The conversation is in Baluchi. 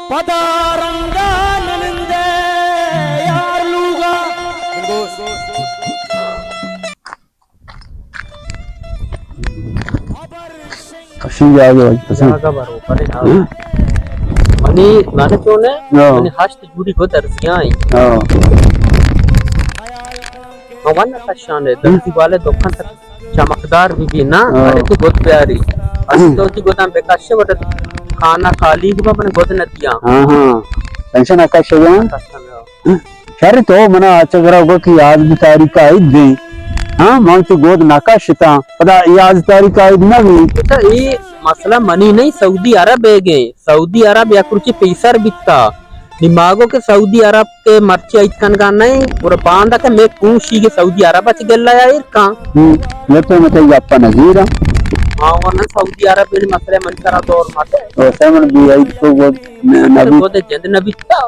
پدا رنگا ننندے یار لوگا۔ کشی جاگہ وجہ پسند۔ جاگہ برو، بلے ہاں۔ ہاں؟ منی، مانا چون ہے؟ ہاں۔ منی ہشت جوڑی گد ارزیاں ہیں۔ ہاں۔ ہاں، ون کشان ہے، درزی والے دکان تک چمکدار بی بی نا، ہاں۔ ارے تو گد بیاری۔ ارے تو تی گدان بکشے، وٹا خانہ خالی گبا، من گد نہ دیاں۔ ہاں، ہاں۔ ٹینشن نہ کشے گا۔ ٹینشن نہ۔ شر تو منا اچ گرا گو کہ یازدہ تاریخ عید دیں۔ ہاں، من تو گد نہ کشتاں۔ پدا یازدہ تاریخ عید نہ بی۔ اچھا، اے مسئلہ منی نہیں، سعودی عرب ہے گئے۔ سعودی عرب یک روچے پیسر بیتا۔ نی ما گو کہ سعودی عرب کہ مرچی عید کنگا نہیں، اور باندا کہ میں کوشی کہ سعودی عرب اچ گلا یا ایر کان۔ ہم، یہ تو مت گپا نظیر۔ ہاں، ورنہ سعودی عرب نے مسئلہ من کرا دور مت۔ او سمن بی عید کو گد نہ، نہ بی۔ گد جند نہ بیتا۔